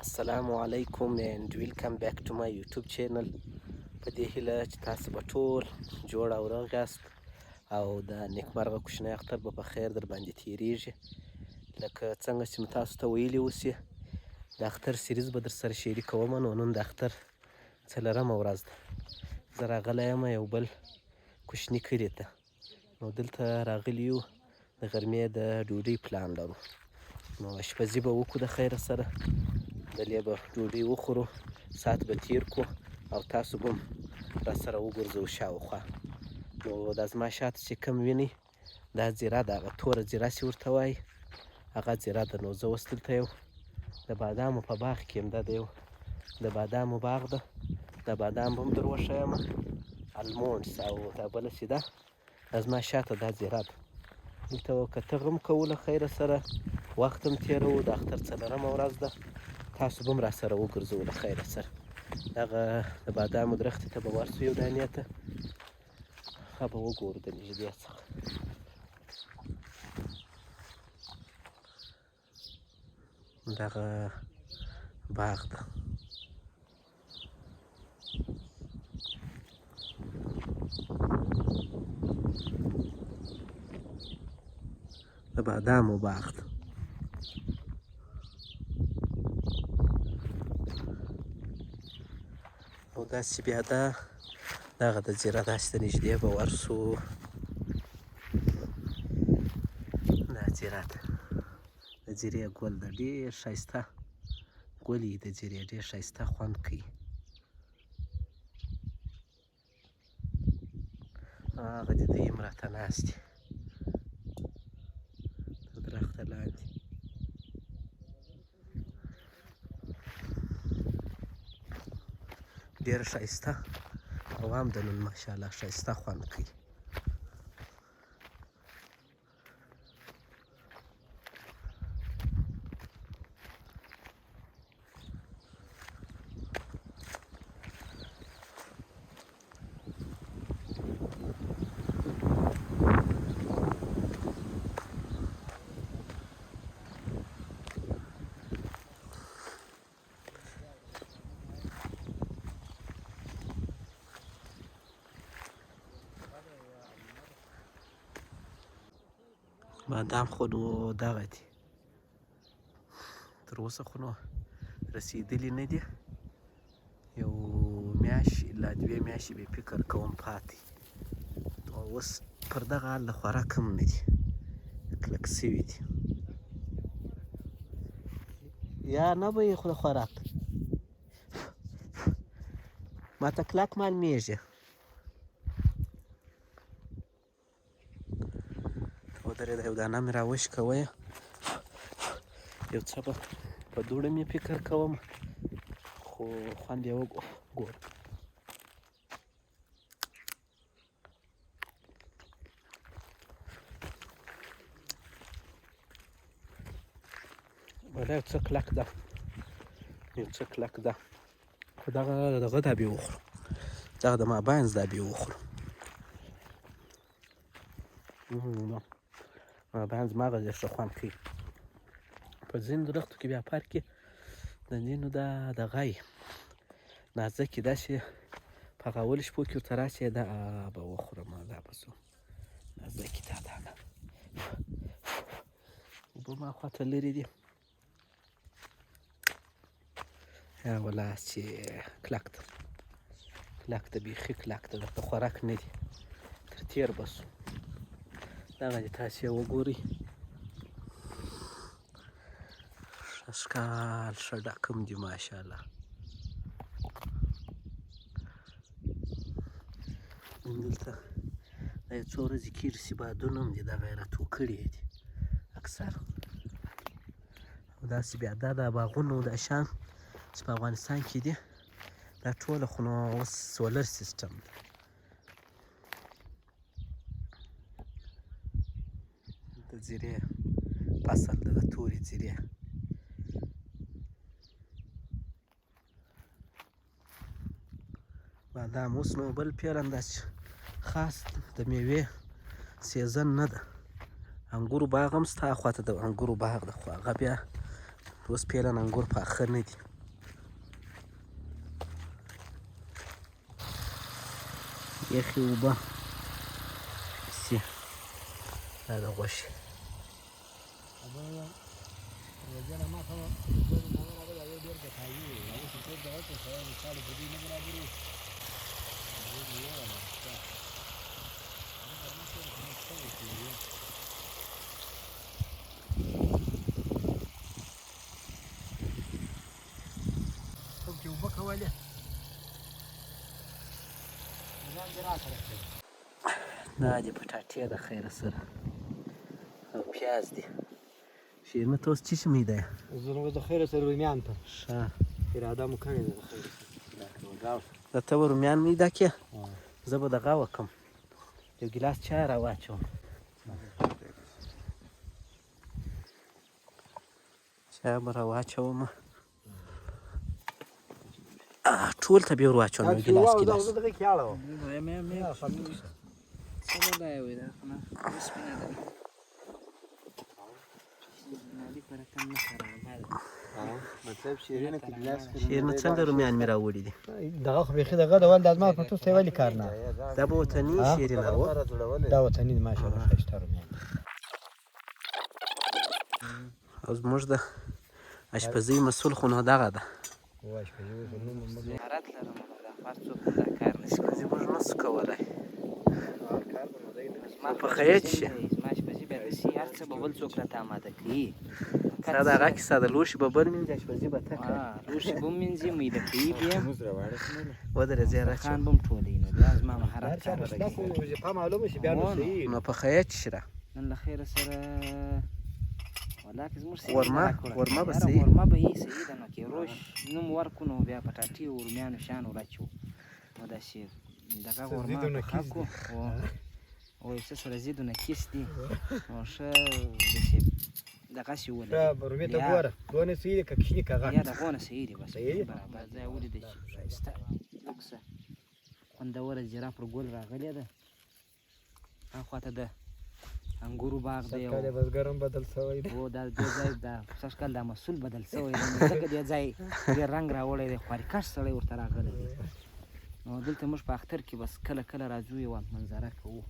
السلام علیکم and welcome back to my YouTube channel. په دې هیله چې تاسو به ټول جوړ او روغ یاست او د نیکمرغه کوچنی اختر به په خیر در باندې تیریږي. لکه څنګه چې مې تاسو ته ویلي اوسي، د اختر series به در سره شریکوم. نو نن د اختر څلورمه ورځ ده، زه راغلی یم یو بل کوچني کلي ته. نو دلته راغلي یو، د غرمې د ډوډۍ پلان لرو، نو اشپزي به وکړو، د خیره سره دلې به ډوډۍ وخورو، ساعت به تیر کړو او تاسو به هم راسره وګرځو شاوخوا. نو دا زما شاته چې کوم وینئ، دا ځیره ده، هغه توره ځیره چې ورته وایي، هغه ځیره ده. نو زه اوس دلته یو د بادامو په باغ کې یم. دا د یو د بادامو باغ ده، دا بادام به هم در وښیم، almonds. او دا بله چې ده، دا زما شاته دا ځیره ده. دلته کتغ هم کوو، له خیره سره وخت هم تېروو. د اختر څلورمه ورځ ده، تاسو به هم راسره وګرځو. له خیره سره دغه د بادامو درختې ته به ورسو، یو دانې ته ښه به وګورو د نږدې څخه. دغه باغ ده. د بادامو باغ ده. او داسې بیا ده دغه د ځیره، داسې د نږدې به ورسو. دا ځیره ده، د ځیرې ګل ده، ډېر ښایسته ګل یې د ځیرې، ډېر ښایسته خوند کوي. هغه د دوی هم راته ناست دي تر درخته لاندې. ډېره ښایسته هوا هم ده نن، ماشاءالله ښایسته خوند کوي. بادام خو نو دغه دي، تر اوسه خو نو رسېدلي نه دي. یو میاشت لا دوې میاشتې به فکر کوم پاتې. اوس پر دغه حال د خوراک هم نه دي، کلک سوي دي. یا نه به یې خو د خوراک ماته کلک معلومیږي. ودرېده، یو دانه مې راوشکوه، یو څه به په دوړه مې فکر کوم، خو خوند یې وګوره. ولا یو څه کلک ده، یو څه کلک ده، خو دغه دغه دا به وخورو، دغه د مابینځ دا به وخورو. مابینځ ماغه ډېر ښه خوند کوي. په ځینو درختو کې بیا فرق کې د ځینو دا دغه یي نازکې، داسې په هغه اولو شپو کې ورته راشي. دا به وخورم، دا به څو نازکې دا دانه. اوبه ما خواته لرې دي. یا ولا چې کلک ده، کلک ده، بیخي کلک ده، درته خوراک نه دي. تر تېر به سو. دغه دې تاسې یې وګورئ، ښه ښکال ښه ډک هم دي، ماشاءالله. دلته دا یو څو ورځې کېږي چې بادونه هم دي، دغه یې راتو کړي دي اکثر. او داسې بیا دا د باغونو دا شان چې په افغانستان کې دي، دا ټوله خو نو اوس solar system دی. د ځیرې فصل ده، د تورې ځیرې. بادام اوس نو بل فعلا داسې خاص د میوې season نه ده. انګورو باغ هم ستا خواته د انګورو باغ ده، خو هغه بیا اوس فعلا انګور پاخه نه دي. یخې اوبه سي. دا د غوښې دا د پټاټې د خیره سره او پیاز دی. شیرینه ته اوس څه شي میده؟ زه نو د خیره سره رومیان ته ښه اراده مو کړې ده د خیره سره. دا ته به رومیان میده کې، زه به دغه وکم، یو ګیلاس چای راواچوم. چای به راواچوم، ټول ته به ور واچوم یو ګیلاس ګیلاس. دغه کې اړه مطلب شیرینه کې ګلاس شیرینه څنګه رومیان مې راوړي دي؟ دغه خو بیخي دغه د ول د ازما په ټوسته ولې کار نه. دا به وطني شیرینه وه. دا وطني دی ماشاءالله، ښایسته رومیان. او زموږ د اشپزۍ مسول خو نو دغه ده. مهارت لرم نو دا خو هر څوک دا کار نه شي. اشپزي موږ نه شو کولی. زما په خیر شي. زما اشپزي بیا داسې هر څه به بل څوک راته اماده کوي. ستا د هغه کیسه ده، لوښي به بل مینځي، اشپزي به ته کوې. لوښي به مینځي، میده کوي بیا ودرې زه یې راچوم. خان به هم ټولوي، نو بیا زما مهارت کار مسلک کوي. وظیفه معلومه شي بیا نو صحیح. نو په خیر شي را. نن له خیره سره والله که زموږ سیمه غورمه؟ راکړه. غورمه به یاره صحیح. غورمه به یې صحیح ده. نو که روش نوم ورکړو نو بیا پټاټې او رومیانو شیان وراچوو، نو داسې دغه غورمه ضد و پخه نقیض کړو. او یو څه سره ضد و نقیص دي، نو ښه داسې دغسې ولري. ښه رومي ته ګوره، دونه صحیح دی که کوچني که غټ؟ یا دغونه صحیح دي بس. صحیح دي؟ برابر ځای ولیدی چې ښایسته لوکسه خوندوره زیره پر ګل راغلې ده. هاخوا ته د انګورو باغ دی. سږ کال یې بزګر هم بدل شوی دی. او دا دې ځای دا سږ کال دا مسول بدل شوی دی، نو ځکه دې ځای ډېر رنګ راوړی دی، خواریکش سړی ورته راغلی دی. نو دلته موږ په اختر کې بس کله کله راځو، یوه منظره کوو.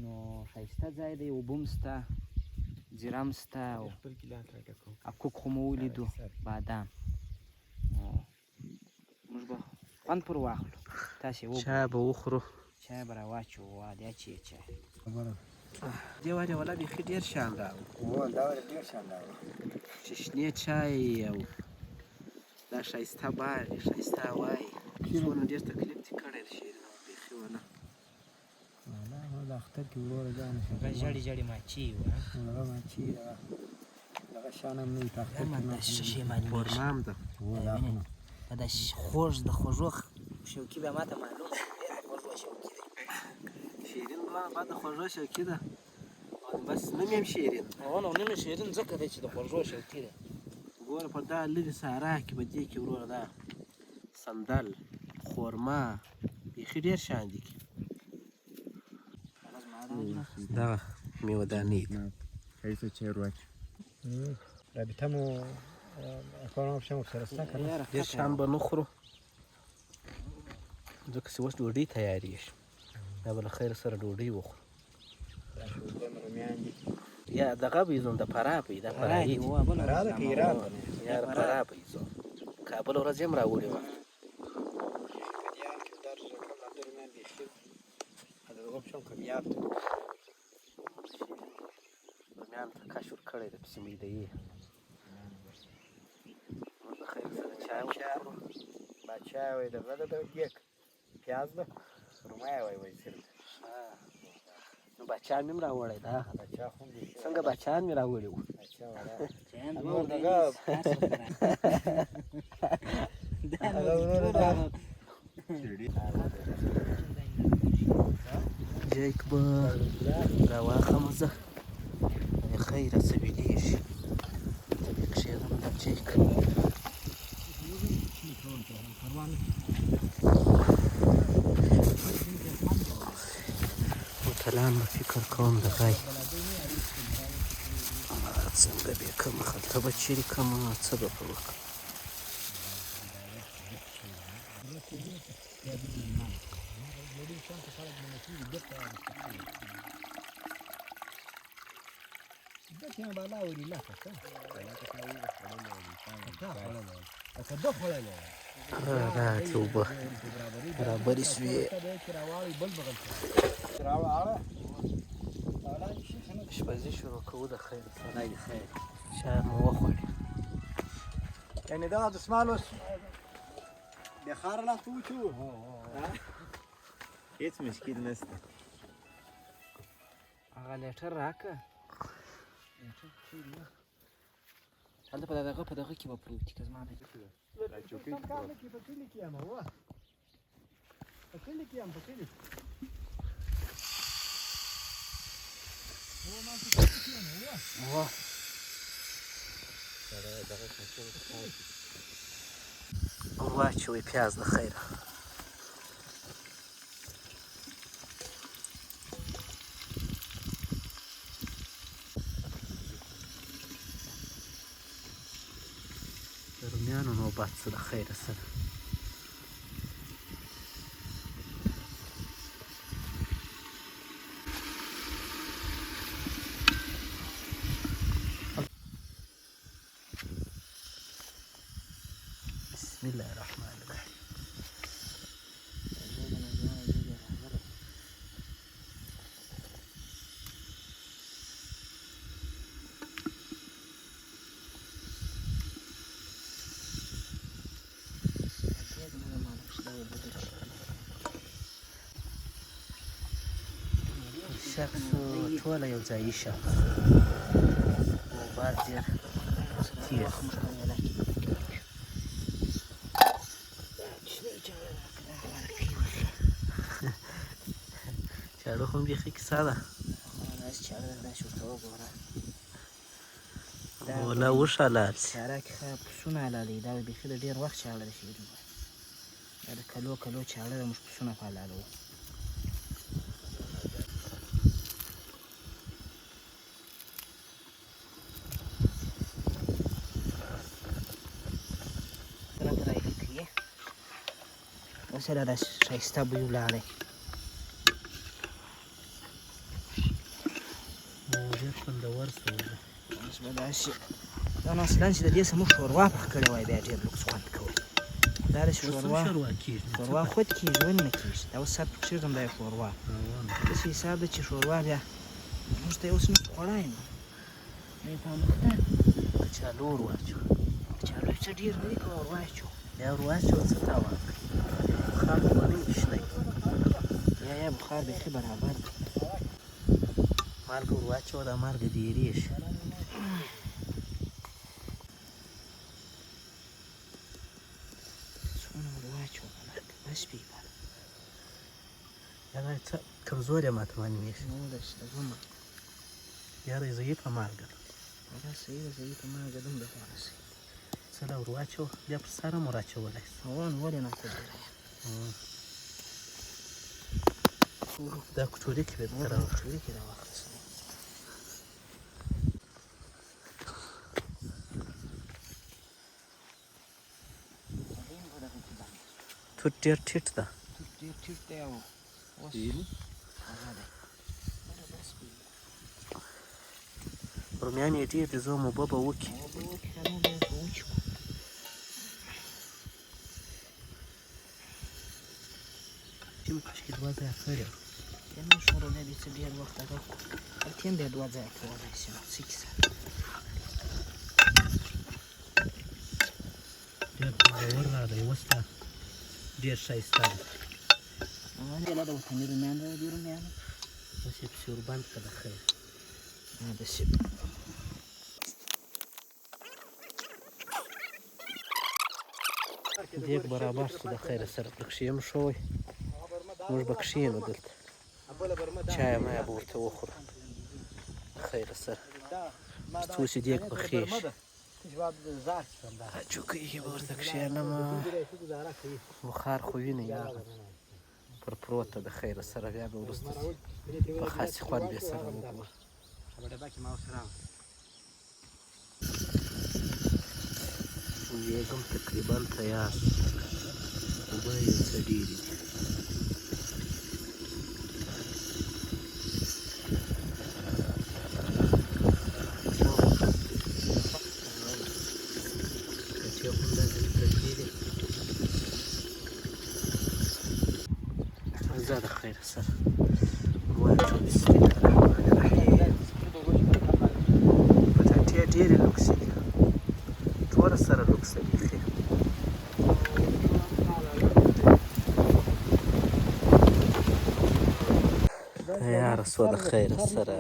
نو ښایسته ځای دی، اوبه هم شته، زیره هم شته، او اکوک خو مو ولیدو، بادام. نو موږ به خوند پر واخلو، تاسې وګورئ. چای به وخورو. چای به راواچوو، وا دی چې چای. دې وارې ولا بیخي ډېر شیان راوړو. دا ولې ډېر شیان راوړل. چې شنې چای او دا ښایسته باغ، ښایسته هوا یې. څونه ډېر تکلیف دې کړی دی شیرینه، بیخي ولا. د اختر کې وروره جانه هغه ژړې ژړې ماچې وه. هغه ماچې دغه شیان هم نه وي په اختر کې. دا ښه شی معلومېږي. قورمه هم ده. دا خو نو. دا خوږ د خوږو شوقي بیا ماته معلوم دی، ډېر د خوږو شوقي دی. شیرین دوه بعد د خوږو شوقي ده، بس نوم یې هم شیرین. هو نو نوم یې شیرین ځکه دی چې د خوږو شوقي دی. ګوره په دا لرې صحرا کې په دې کې وروره دا صندل، خورما، بیخي ډېر شیان دي. دغه میوه دانې دي. ښایسته چای ورواچوه. رابطه مو کورونه شم سره شته که نه؟ ډېر شیان به نه خورو ځکه چې اوس ډوډۍ تیارېږي، بیا به له خیره سره ډوډۍ وخورو. رومیان دي. یا دغه به یې زوم د فراه به یې، دا فراه دي. فراه ده که ایران ده؟ یا د فراه به یې زوم، کابل ورځ یې هم راوړې وه. په دیان کې دا رقم لاندې رومیان بیخي د دغه شم کمیاب دی. رومیان ته کش ورکړی دی، پسې میده یې. موږ له خیر سره چای وخورو. باچا وای دغه ده د دیک پیاز ده، رومی وای وزیر ده. نو باچا مې هم راوړی ده. باچا خو هم بیخي څنګه باچان مې راوړي وو. باچا ولا نور دغه هغه وروره دا جیک به راواخلم زه، له خیره څه ویلېږي. ته دې کښېنم دا جیک. هوټلان به فکر کوم د غی څنګه به کوم خلته به چیرې کوم، څه به په وکړم. راغلې اوبه برابرې شوې. آشپزي شروع کوو د خیر سره. چای مو وخوړې. یعنې دغه دستمال اوس د ښاره لاس ته وچوو. هیڅ مشکل نشته. هغه لیټر راکړه. هلته په دغه په دغه کې به پروت وي که زما د سم کار نه کوي، په کلي کې یم. وه، په کلي کې یم، په کلي. وه. ور واچوئ پیاز د خیره. د رومیانو نوبت څه د خیره سره. بسم الله الرحمن الرحیم. شخص ټوله یو ځایي شه باد ډېر تېز. چاړه خو هم بیخي کیسه ده. ولا وښه حلال شي. چاره کې ښه پسونه حلالوي. دا بیخي د ډېر وخت چاړه ده شهید. دا د کلو کلو چاړه ده، موږ پسونه په حلالوو. راته راایله کوي. اوس یې دا داسې ښایسته بوی ولاړی. ډېر خوندور سو. اوس به داسې دا نو اصلاً چې د دې څخه موږ ښوروا پخ کړې وای بیا ډېر لوکس خوند کوي. دا داسې اوس هم ښوروا ښوروا کېږي. ښوروا خود کېږي، ولې نه کېږي؟ دا اوس سر پرې کښېږدم، دا یې ښوروا. داسې حساب ده چې ښوروا بیا موږ ته یې اوس نه خوړای نو. دا یې په اموخته. کچالو ور واچوه. کچالو یې څه ډېر نه دي که ور واچوو؟ بیا ور واچوه، څه تاوان کوي؟ بخار خو به نه وي کوچنی. یا بخار بیخي برابر دی. مالګه ور واچوه، دا مالګه ډېرېږي. څونه ور واچوم مالګه؟ بس پې بله. یاره څه کمزورې ماته معلومېږي. نو داسې ده دوه مالګه. یاره ضعیفه مالګه ده. دا صحیح ده، ضعیفه مالګه دومره غوره صحیح ده. څه لا ور واچوه، بیا پر سر هم ور اچولی شو. هو نو ولې نه ته ډېره؟ دا کټوري کې بېرته دا راوړه. کټوري کې راواخله. توت ډېر ټیټ ده. توت ډېر ټیټ دی او اوس هغه دی. رومیان یې ډېر دي، زوم اوبه به وکړي. اوبه وکړي که نه بیا به وچ کړو. چې مې کاشکې دوه ځایه کړې وای. بیا نو ښه بیا څه ډېر وخت هغه کړو. هلته هم بیا دوه ځایه کولی شي، نو څه کیسه؟ ډېر خوندور راغی، اوس دا ډېر ښایسته دی. دا د وطني رومیان ده، د دې رومیانو. اوس یې پسې ور بند کړه د خیر. داسې دیګ برابر شو د خیره سره، پکښې هم ښه وی. موږ به کښېنو دلته، چای مای به ورته وخورو د خیره سره، تر څو چې دیګ پخې شي. چوکۍ کې به ورته کښېنم. بخار خو وینئ هغه پر پروته د خیره سره، بیا به وروسته په خاص خوند به سره وګورو. دیګ هم تقریبا تیار شو، اوبه یې څه ډېرې دي. کچې هم داسې پرتې دي. زه د خیر سره وایو ټول. بسم الله الرحمن الرحیم. پټاټې ډېرې لوکسې دي، ټوله سره لوکسه بیخي. یا رسول خیر سره.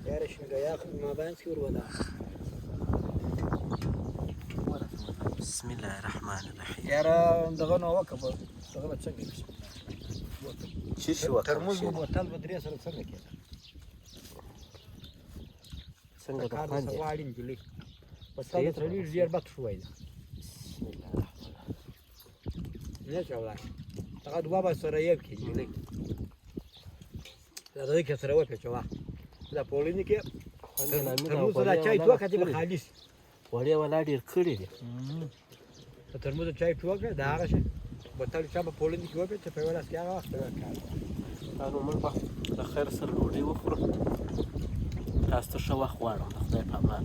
یاره شنګیا خو مابین کې ور ولا. بسم الله الرحمن الرحیم. یاره دغه نو وکه، دغه به څنګه وي؟ چې شي وکړم؟ ترموز به بوتل به درې سره څنګه کېده؟ څنګه د کار خوند د دی؟ سواړي نجلۍ بوتل د ترلې ډېر بد شوی دی. بسم الله الرحمن الرحیم. نه چولای، هغه دوه به سره یو کې نجلۍ دا دغه کې سره وپېچوه، دا پوړني کې. خوند یې نامي. ترموز دا چای توکه دی به خالي شي. وړې ولا ډېر کړي دي. په ترموز چای ټوکه دا هغه شي، بوتل چا په پوړني کې وپېچه، په یوه لاس کې هغه وخت کار. نو موږ به له خیر سره ډوډۍ وخورو. تاسو ته ښه وخت غواړم، د خدای په امان.